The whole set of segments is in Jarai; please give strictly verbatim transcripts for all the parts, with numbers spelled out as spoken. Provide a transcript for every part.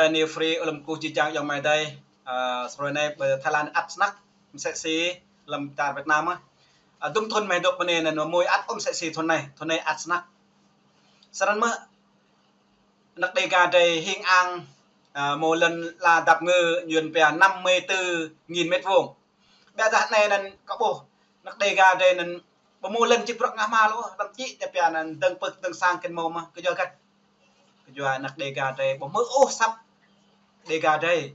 Anai free ơ lăm kơ jih jang ayŏng amai adơi. Ơ, sơrơi anai ƀơi Thái Lan ăt snăk msĕ si lăm čar Việt Nam ah. Ơ, dŭm thŭn mơ̆ dŏ ƀơi anai anŭn mơ̆ ăt ôh msĕ si thŭn anai, thŭn anai ăt snăk. Sơrăn mơ̆ anăk Đêga drei hing ang, ơ, mơ̆ lŏn ala dap kơngư Yuăn pia năm mươi tư nghìn mét vuông. Ƀiădah anai anŭn kơ ƀuh anăk Đêga drei anŭn ƀu mơ̆ lŏn čih bruă ngă hmua lu, lăm čih tơpia anŭn dơ̆ng pơ̆k dơ̆ng sang kơ mơ̆ mơ̆ kơ yua hơget. Kơ yua anăk Đêga drei ƀu mơ̆ ôh asăp Đêga drei,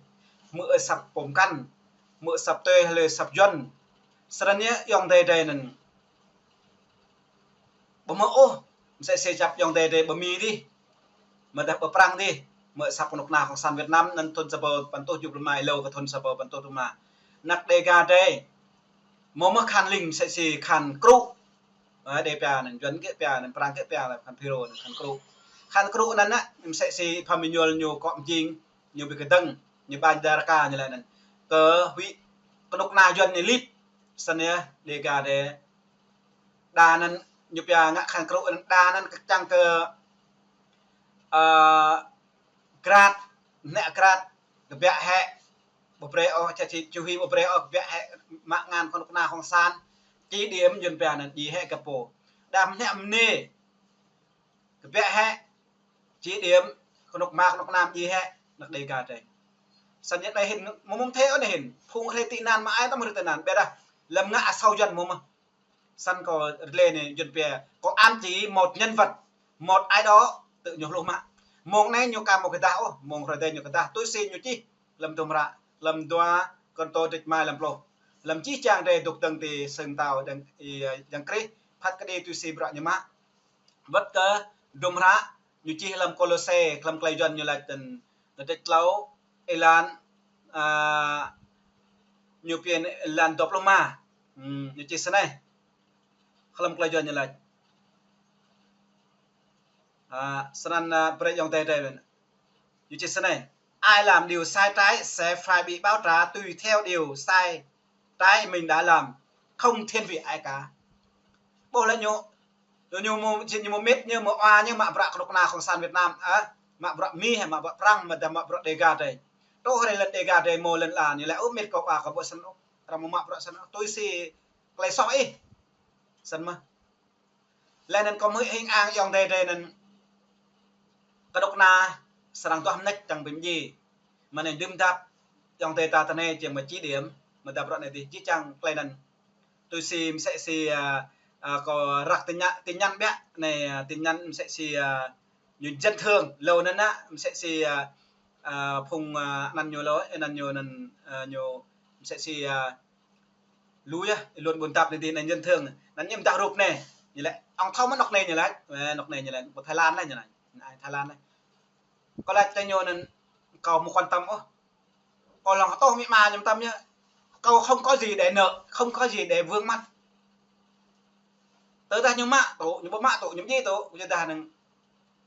mơ̆ asăp pô mkăn, mơ̆ asăp tui hlơi asăp Yuăn. Sơrăn yơh ayŏng adơi drei anŭn ƀu mơ̆ ôh msĕ si čăp ayŏng adơi drei ƀơi Mi dih, mơ̆ dah ƀơi Prăng dih, mơ̆ asăp kơnuk kơna Cộng sản Việt Nam anŭn thŭn sa rơbâo păn rơtuh tơjuh pluh rơma, êlâo kơ thŭn sa rơbâo păn rơtuh tơjuh pluh rơma. Anăk Đêga drei mơ̆ mơ̆ khăn ling msĕ si khăn krŭ. Ơ, drei pia anŭn, Yuăn kơ pia anŭn, Prăng kơ pia anŭn, khăn Phi-rô anŭn, khăn krŭ. Khăn krŭ anŭn ah msĕ si pha mơñuăl ñu kŏ mjing, ñu ƀu kơdơ̆ng, ñu ƀañ đa rơka ñu lĕ anŭn. Kơ huĭ kơnuk kơna Yuăn ñu lip, sơnăn yơh Đêga drei. Đa anŭn ñu pia ngă khăn krŭ anŭn, đa anŭn kơ čang kơ, ơ, grat, nĕ grat, kơbiă hĕ, ƀu brơi ôh, čă či čuhi ƀu brơi ôh, kơbiă hĕ mă ngăn kơnuk kơna Cộng sản. Chỉ điểm Yuăn pia anŭn djai hĕ gơ̆ pô. Đa mơnĕ mơnê, kơbiă hĕ, chỉ điểm kơnuk kơna, kơnuk kơna djai hĕ, anăk Đêga drei. Sơnăn yơh anai hĭn, mơ̆ mơ̆ thê ôh anai hĭn, phung hrơi tị nạn mă ai tăm hrơi tị nạn, ƀiădah lăm ngă asâo Yuăn mơ̆ mơ̆. Sơnăn kơ rơlê anai Yuăn pia, có ám chỉ một nhân vật, một ai đó, tơ ñu hluh mă. Mơ̆ng anai ñu ka mơ̆ kơdah ôh, mơ̆ng hrơi adai ñu kơdah, tui si ñu čih lăm dŭm hră, lăm dua Kôrintô dêč rơma lăm pluh. Lăm jih jang drei dŏ dơ̆ng ti sưng tao jang, i, jang Krist, phat kơđi tui si bruă ñu mă. Wơ̆t kơ dŭm hră ñu čih lăm Kôlôse, lăm klei Yuăn ñu laĭ tơ, tơ dêč klâo, êlan, ơ, ñu pia êlan dua pluh rơma. Hmm, ñu čih sơnai. Lăm klei Yuăn ñu laĭ. Ơ, sơnăn, ơ, brơi ayŏng adơi drei ƀiă. Ñu čih sơnai. Ai làm điều sai trái sẽ phải bị báo trả tùy theo điều sai trái mình đã làm, không thiên vị ai cả. Ƀuh lĕ ñu, ñu, ñu mơ̆, ñu mơ̆ mĭt, ñu mơ̆ oa, ñu mă bruă kơnuk kơna Cộng sản Việt Nam, ơ, mă bruă Mi hĕ, mă bruă Prăng, mă dah mă bruă Đêga drei. Truh hrơi lŏn Đêga drei mơ̆ lŏn ala, ñu lĕ ơ mĭt kâo oa kâo ƀu sơnăn ôh, arăng mă bruă sơnăn ôh, tui si klei soh ih. Sơnăn mơ̆. Lĕ anŭn kơ mơ̆ hing ang ayŏng adơi drei anŭn kơnuk kơna srăng duah mơneč čang ƀing djai. Mơ̆ anai dŭm dăp ayŏng adơi ta tơ anai čiăng mă chỉ điểm, mơ̆ dăp bruă anai dih jih jang klei anŭn. Tui si msĕ si, ơ, ơ, kâo răk tin nhắn, tin nhắn ƀiă anai, ơ, tin nhắn msĕ si, ơ, ñu dân thường, êlâo anŭn ah, msĕ si, ơ, ơ, phung, ơ, anăn ñu êlâo, ơ, anăn ñu anŭn, ơ, ñu msĕ si, ơ, Lu yơh, ih lŏn ƀôn dăp anai dih anai dân thường. Anŭn ñu mơdah rup anai. Ñu laĭ, ŏng thâo mơ̆ anŏ anai ñu laĭ. Ơ, anŏ anai ñu laĭ, ƀơi Thái Lan laih ñu laĭ. Anai Thái Lan laih. Kâo laĭ tơ ñu anŭn, kâo mơ̆ quan tâm ôh. Kâo lăng hơtŏh amĭ ama ñu mơtam yơh. Kâo không có gì để nợ, không có gì để vướng mắc. Tơdah ñu mă tŭ, ñu ƀu mă tŭ, ñu djai tŭ, kơ yua dah anŭn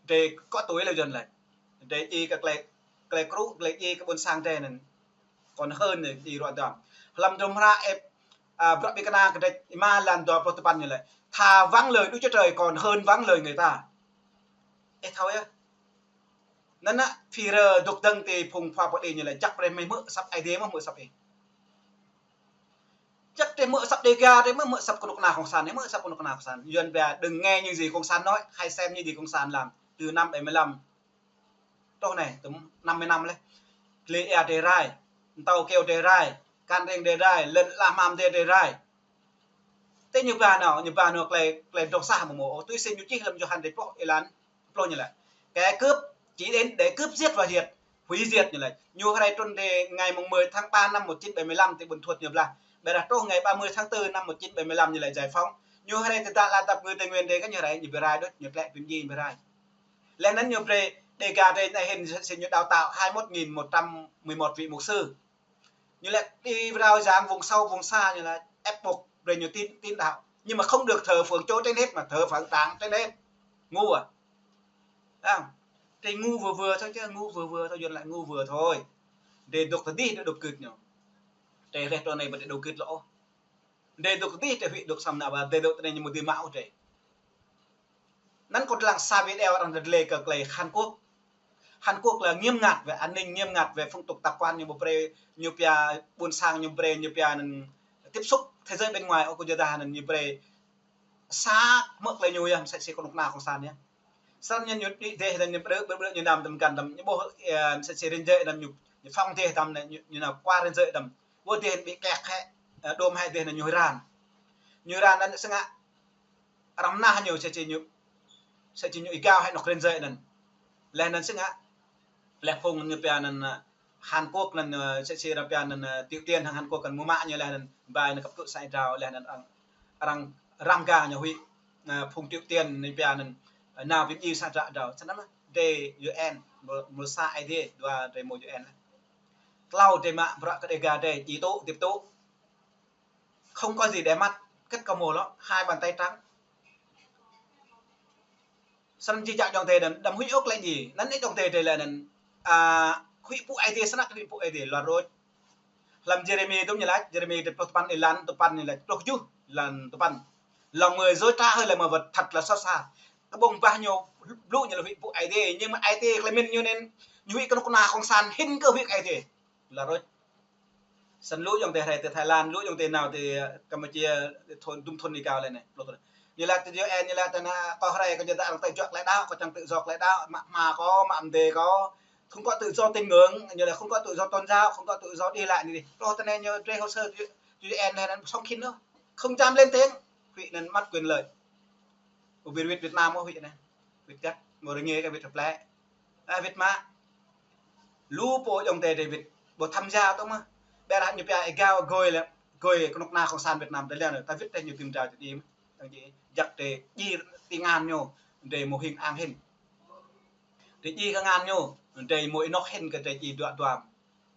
drei kŏ tui lĕ Yuăn laĭ. Drei djai kơ klei, klei krŭ, drei djai kơ ƀôn sang drei anŭn. Còn hơn anai djai ruă dăm. Lăm dŭm hră ĕp, ơ, Bruă Ƀing Kơna kơdrêč rơma êlan dua pluh tơpăn ñu laĭ. Thà vắng lời Đức Chúa Trời còn hơn vắng lời người ta. Ih thâo yơh. Anŭn ah, Phi-rơ dŏ dơ̆ng ti phung khua pô đĭ ñu laĭ, čăk brơi mơ̆ mơ̆ asăp Aê Diê mơ̆ mơ̆ asăp ih. Čăk drei mơ̆ asăp Đêga, drei mơ̆ mơ̆ asăp kơnuk kơna Cộng sản, mơ̆ asăp kơnuk kơna Cộng sản. Yuăn pia đừng nghe những gì Cộng sản nói, hãy xem những gì Cộng sản làm. Từ năm bảy mươi lăm. Truh anai, tơm năm mươi năm laih. Glai ia drei rai, mtâo kơyâo drei rai, kăn ring drei rai, lŏn ala hmam drei rai. Tơ ñu ba nao, ñu ba nao klei, klei dŏ sah mơ̆ mơ̆. Ơ, tui si ñu čih lăm Yôhan dêč pluh êlan pluh ñu laĭ. Kẻ cướp chỉ đến để cướp, giết và diệt, hủy diệt ñu laĭ. Ñu hrơi trŭn ti ngày mùng mười tháng ba năm một chín bảy mươi lăm ti ƀuôn Thuột ñu blah. Ƀiădah truh ngày ba mươi tháng tư năm một chín bảy mươi lăm ñu laĭ giải phóng. Ñu hrơi tơdah ala dăp kơngư Tây Nguyên drei kơ ñu hrơi ñu ƀu rai đôč, ñu tlĕ ƀing djai ƀu rai. Lĕ anŭn ñu brơi Đêga drei anai hĭn si ñu đào tạo hai mươi mốt nghìn một trăm mười một vị mục sư. Ñu laĭ đi rao giảng vùng sâu vùng xa, ñu laĭ ép buộc brơi ñu tín, tín đạo. Nhưng mà không được thờ phượng Chúa trên hết mà thờ phượng Đảng trên hết. Ngu à? Không? Drei ngu vừa vừa thôi chứ, ngu vừa vừa thôi, Yuăn laĭ ngu vừa thôi. Drei dŏ tơ dih drei dŏ gưt ñu. Drei reh truh anai ƀu djơ̆ dŏ gưt lŏ. Drei dŏ tơ dih drei huĭ dŏ samơ̆ anăp, drei dŏ tơ anai ñu mơ̆ dưi mă ôh drei. Anŭn kâo lăng sa video arăng dlăng kơ klei Hàn Quốc. Hàn Quốc là nghiêm ngặt về an ninh, nghiêm ngặt về phong tục tập quán, ñu ƀu brơi, ñu pia ƀôn sang, ñu brơi, ñu pia anŭn tiếp xúc thế giới bên ngoài, ôh, kơ yua dah anŭn ñu brơi sa mơ̆ tơlơi ñu yơh, mơsĕ si kơnuk kơna cộng sản yơh. Snăn ñu, ñu đĭ dêh anŭn ñu ƀrư̆, ƀrư̆, ƀrư̆ ñu năm tơm găn tơm, ñu ƀuh, ơ, mơsĕ si rên rơi anŭn ñu, ñu phŏng dêh tơm anŭn ñu, ñu nao kuar rên rơi tơm. Ƀuh dêh ƀĭ kĕk hĕ, ơ, đôm hĕ dêh anŭn ñu răn. Ñu răn anŭn sngă arăng mơnah ñu, mơsĕ si ñu, mơsĕ si ñu êgao hĕ anŏ rên rơi anŭn. Laih anŭn sngă, laih phung ñu pia anŭn, ơ, Hàn Quốc anŭn, ơ, mơsĕ si arăng pia anŭn, ơ, Triều Tiên hăng Hàn Quốc kăn mơ̆ mă ñu laih anŭn ƀai anŭn kăp tŭ sa êdrao laih anŭn arăng, arăng răm ga ñu huĭ, ơ, phung Triều Tiên ñu pia anŭn, ơ, nao ƀĭ djai sa êdrao êdrao. Snăn mơ̆, drei U N, mrô, mrô sa ai dêh, dua drei mơ̆ U N. Klâo drei mă bruă kơ Dega drei, djai tŭ, djai tŭ. Không có gì để mất, kĕt kơ mơ̆ lŏ, hai bàn tay trắng. Snăn či čă ayŏng adơi đăm, đăm huĭ ôh tơlơi djai. Anŭn ayŏng adơi drei lĕ anŭn, a, huĭ pŭ Aê Diê, snăk huĭ pŭ Aê Diê, luar rôč. Hlăm Jeremi tŭm ñu laĭ, Jeremi tơpluh tơpăn êlan tơpăn ñu laĭ, tơpluh kjuh êlan tơpăn. Lòng người dối trá hơn lời mà vật thật là xót xa. Kơ ƀơ̆ng bah ñu, blŭ ñu lĕ huĭ pŭ Aê Diê, nhưng mà Aê Diê tơlơi mĭn ñu anŭn, ñu huĭ kơnuk kơna cộng sản hĭn kơ huĭ kơ Aê Diê. Luar rôč. Snăn lu ayŏng adơi hrơi tơ Thái Lan, lu ayŏng adơi nao tơ Campuchia, thôn, dŭm thôn ñu êgao lĕ anai, pluh thôn. Ñu laĭ tơ U N, ñu laĭ tơ anai, kâo hrơi kâo či dŏ arăng tơjuă tơlơi đaŏ, kâo čang tơjuă tơlơi đaŏ, mă hma kâo, mă mdê kâo. Không có tự do tín ngưỡng, ñu laĭ không có tự do tôn giáo, không có tự do đi lại anai. Pluh thôn anai ñu drei hồ sơ tơ U N anŭn song khin ôh. Không dám lên tiếng, huĭ anŭn mất quyền lợi. Ƀu wĭt wĭt Việt Nam ôh, wĭt anai. Wĭt kăt, mơ̆ rơngiă kơ wĭt tơplĕ. A, wĭt mă. Lu pô ayŏng adơi drei wĭt, ƀu tham gia tŭ mơ̆. Ƀiădah ñu pia êgao gơi lĕ, gơi kơnuk kơna cộng sản Việt Nam drei lĕ, ta wĭt drei ñu tìm ra tơ djai mơ̆. Tăng djai, jak drei djai ti ngăn ñu, drei mơ̆ hing ang hĭn. Drei djai kơ ngăn ñu, drei mơ̆ ênoh hĭn kơ drei djai dua duam,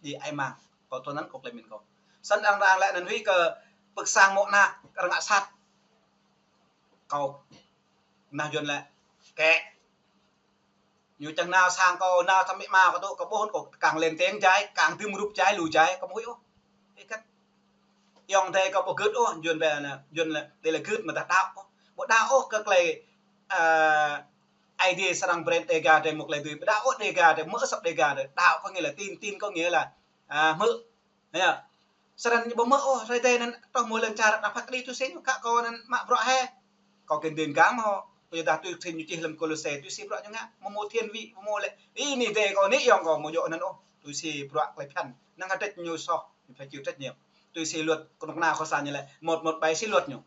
djai ai mang. Kâo tui anŭn kâo tơlơi mĭn kâo. Snăn arăng, arăng lĕ anŭn huĭ kơ pơ̆k sang mơ̆ ană, arăng ngă sat. Kâo, nah Yuan lĕ, kĕ. Ñu čang nao sang kâo, nao thăm amĭ ama kâo tŭ, kâo ƀuh kâo kang lên tiếng jai, kang dưm rup jai, lu jai, kâo mơ̆ huĭ ôh. Ih kăt. Ayŏng adơi kâo ƀu gưt ôh, Yuan ƀĕ anai, Yuan lĕ, dêh lĕ gưt mơ̆ dah đaŏ ôh. Ƀu đaŏ ôh kơ tơlơi, ơ, Aê Diê srăng brơi Dega drei mơ̆ tơlơi dưi, ƀu đaŏ ôh Dega drei, mơ̆ asăp Dega drei. Đaŏ có nghĩa là tin, tin có nghĩa là, à, hmư̆. Hă? Snăn ñu ƀu hmư̆ ôh, hrơi tơ anŭn, truh mơ̆ lŏn čar đa phat kơđi tui si ñu kă kâo anŭn mă bruă hĕ. Kâo kơnđen gang mơ̆ hŏ, kâo yua dah tui si ñu čih hlăm Kôlôse, tui si bruă ñu ngă, mơ̆ mơ̆ thiên vị, mơ̆ mơ̆ lĕ. Ih, anai drei kâo anai ayŏng kâo mơ̆ djơ̆ anŭn ôh, tui si bruă tơlơi phiăn. Năng hơdrĕč ñu soh, ñu phải chịu trách nhiệm. Tui si luật, kơnuk kơna cộng sản ñu lĕ, một một bảy si luật ñu.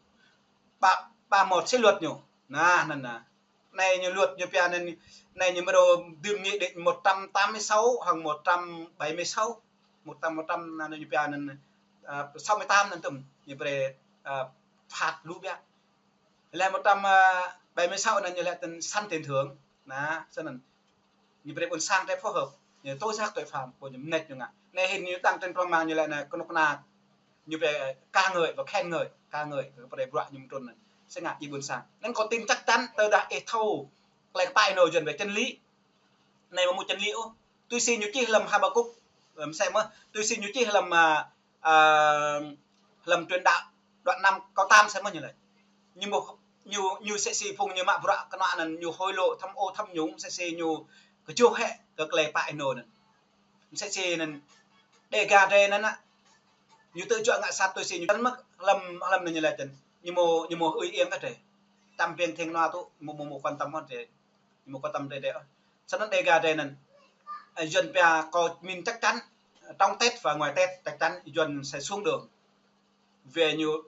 Ba, ba một si luật ñu. Nah, anŭn nah. Anai ñu luật ñu pia anai, anai ñu mơ̆ dưm nghị định một trăm tám mươi sáu hăng một trăm bảy mươi sáu. Một trăm, một trăm anai ñu pia anai, à, sáu mươi tám anŭn tŭm. Ñu brơi, à, phạt lu biă. Laih một trăm bảy mươi sáu anŭn ñu laĭ tơl săn tiền thưởng. Nah, snăn. Ñu brơi ƀôn sang drei phối hợp. Ñu tố giác tội phạm, pô ñu mơneč ñu ngă. Anai hĭn ñu đăng trên trang mạng ñu laĭ anai kơnuk kơna ñu brơi ca ngợi và khen ngợi, ca ngợi kơ brơi bruă ñu mơ̆ trŭn anŭn. Sĭt ngă djai ƀôn sang. Anŭn kâo tin chắc chắn tơdah ih thâo tơlơi kơpă ênô Yuan ƀĕ chân lý. Anai mơ̆ mơ̆ chân lý ôh. Tui si ñu čih hlăm Habakuk, ơ, mơsĕ mơ̆. Tui si ñu čih hlăm, à, à, hlăm Truyền Đạo đoạn năm câu tám mơsĕ mơ̆ ñu laĭ. Ñu mơ̆, ñu, ñu mơsĕ si phung ñu mă bruă kơnuk anŭn ñu hối lộ tham ô tham nhũng mơsĕ si ñu kơčuh hĕ kơ tơlơi kơpă ênô anŭn. Mơsĕ si anŭn Dega drei anŭn, ñu tơjuă ngă sat tui si ñu čăn mơ̆ hlăm, hlăm anŭn ñu laĭ čăn. Ñu mơ̆, ñu mơ̆ ơi yơ̆ng kơ drei. Čăm piêng thiêng nua tŭ, mơ̆, mơ̆, mơ̆ quan tâm hŏ drei. Ñu mơ̆ quan tâm drei drei ôh. Snăn Dega drei anŭn. Ơ, Yuan pia kâo mĭn chắc chắn, trong Tết và ngoài Tết chắc chắn Yuan sẽ xuống đường. Về ñu,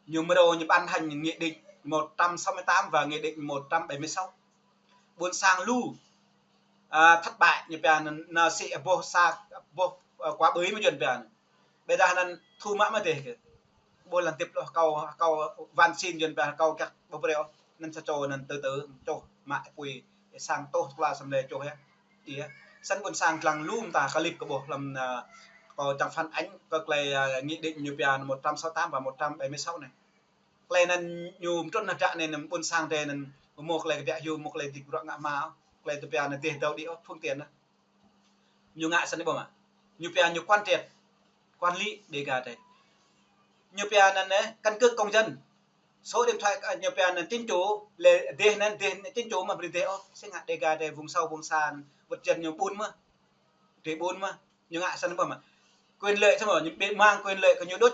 ñu mơ̆ ñu ban hành nghị định một trăm sáu mươi tám và nghị định một trăm bảy mươi sáu. Ƀôn sang lu, à, thất bại ñu pia anŭn, anŭn sĭ ƀô̆ sa, ƀô̆, à, quả bưởi mơ̆ Yuan pia anŭn. Ƀiădah anŭn thu mă mơ̆ dêh kơ. Ƀô̆ lăng tĭp lŏh kâo, kâo van xin Yuan pia kâo kăk ƀu brơi ôh. Anŭn sa čô anŭn tơ tơ čoh mă apui sang tŏh tơkla sem lĕ čoh hĕ. Ih, snăn ƀôn sang lăng lu mơta klip kơ ƀô̆ hlăm, à, kâo čang phản ánh kơ tơlơi, à, nghị định ñu pia một trăm sáu mươi tám và một trăm bảy mươi sáu anai. Tơlơi anŭn ñu mơ̆ trŭn hơdră anai anŭn ƀôn sang drei anŭn mơ̆ tơlơi kơdră hyu, mơ̆ tơlơi dik bruă ngă hma, tơlơi tơpia anŭn dêh dŏ đĭ ôh, phương tiện anŭn. Ñu ngă snăn ƀô̆ mă. Ñu pia ñu quán triệt, quản lý Dega drei. Ñu pia anŭn anai, căn cước công dân. số điện thoại, ơ, ñu pia anŭn chính chủ, lĕ dêh anŭn, dêh chính chủ mơ̆ brơi dêh ôh, sĭt ngă Dega dêh vùng sâu vùng xa, wơ̆t jăn ñu ƀun mơ̆. Dêh ƀun mơ̆, ñu ngă săn ƀơh mơ̆. Quyền lợi săn ƀơh, ñu ƀu mang quyền lợi kơ ñu đôč.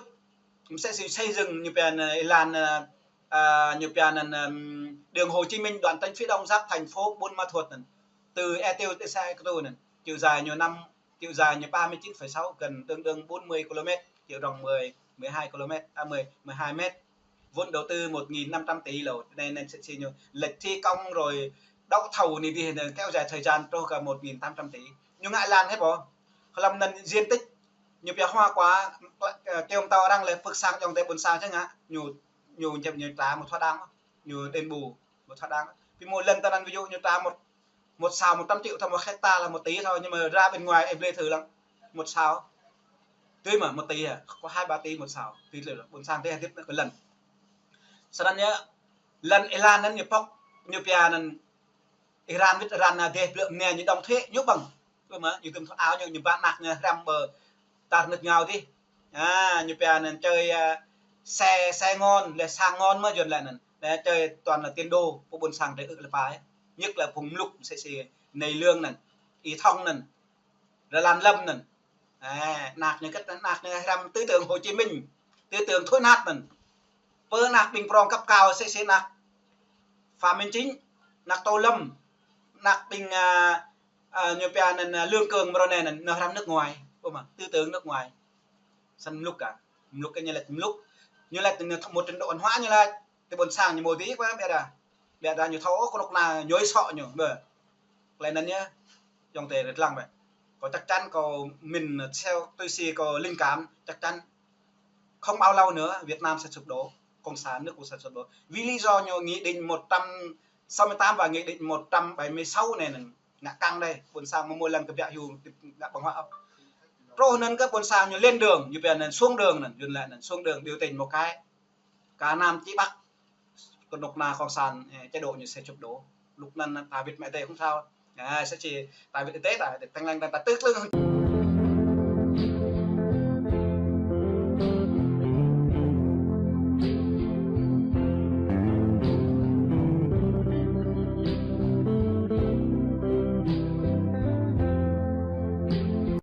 Mơsĕ si xây dựng ñu pia anŭn, ơ, êlan, ơ, ơ, ñu pia anŭn, ơ, đường Hồ Chí Minh đoạn tỉnh phía Đông giáp thành phố Buôn Ma Thuột anŭn. Từ e tiêu tơ sa e kơ tu anŭn. Chiều dài ñu năm, chiều dài ñu ba mươi chín phẩy sáu, gần tương đương bốn mươi ki-lô-mét, chiều rộng mười, mười hai ki-lô-mét, à, mười, mười hai mét. Vốn đầu tư một nghìn năm trăm tỷ lô. Anai, anai sĭt si ñu lĕ thi công rồi đấu thầu anai dih anŭn kéo dài thời gian truh kơ một nghìn tám trăm tỷ. Ñu ngă êlan hĕ ƀơh. Hlăm anŭn diện tích ñu pia hoa quả, ơ, kơyâo mơtâo arăng lĕ pơ̆k sang ayŏng adơi ƀôn sang čang ngă, ñu, ñu, ñu trả một thỏa đáng, ñu đền bù một thỏa đáng. Pi mơ̆ lŏn tơnăn ví dụ ñu trả một, một sào một trăm triệu thôi, một hecta là một tỷ thôi, nhưng mà ra bên ngoài em lê thử lắm. Một sào. Tui mơ̆ một tỷ à, có hai ba tỷ một sào. Tui lĕ ƀôn sang tui hơdip anŭn kơ lŏn. Săn anŭn yơh, lŏn êlan anŭn ñu pŏk, ñu pia anŭn Iran wơ̆t Iran anŭn dêh blơ̆ mơnia ñu đóng thuế, ñu ƀơ̆ng. Ƀơ̆ng mơ̆, ñu tŭm thŭn ao ñu, ñu ba anak ñu hrăm ƀơi tar nước ngao dih. À, ñu pia anŭn chơi, à, xe, xe ngon, lĕ sang ngon mơ̆ Yuan lĕ anŭn. Lĕ chơi toàn là tiền đô, pô ƀôn sang tơ ư̆ lĕ pai. Nhất là phung mluk sĭt si Nay Lương anŭn, Y Thông anŭn, Ra Lan Lâm anŭn. À, anak ñu kơ̆t, anak ñu hrăm tư tưởng Hồ Chí Minh, tư tưởng thối nát anŭn. Pơ anak ƀing prong cấp cao sĭt si anak Phạm Minh Chính, anak Tô Lâm, anak ƀing, à, à, ñu pia anŭn, à, Lương Cường mơ̆ ră anai anŭn, ñu hrăm nước ngoài, ƀơ̆ng mơ̆, tư tưởng nước ngoài. Săn mluk à, mluk kơ ñu lĕ mluk, ñu lĕ ñu một trình độ văn hóa ñu lĕ, tơ ƀôn sang ñu mơ̆ dih ƀơ̆ng ƀiă đa. Ƀiă đa ñu thâo ôh kơnuk kơna ñu sŏ ñu, ƀơ̆ng. Lĕ anŭn yơh, ayŏng adơi rơđah lăng ƀơ̆ng. Kâo chắc chắn, kâo mĭn theo tui si kâo linh cảm, chắc chắn không bao lâu nữa Việt Nam sẽ sụp đổ, Cộng sản nước Cộng sản sụp đổ. Vì lý do ñu nghị định một trăm sáu mươi tám và nghị định một trăm bảy mươi sáu anai anŭn ngă kăng đơi, ƀôn sang mơ̆ mơ̆ lăng kơ biă hyu ngă ƀơ̆ng huă. Truh anŭn kơ ƀôn sang ñu lên đường, ñu pia anŭn xuống đường anŭn, Yuan lĕ anŭn xuống đường biểu tình một cái. Cả Nam chí Bắc, kơnuk kơna Cộng sản, ơ, chế độ ñu sẽ sụp đổ. Lúc anŭn ta Việt mẹ tê không sao. À, sĭt si ta Việt tê ta, teng lăng ta, ta tưk lưng.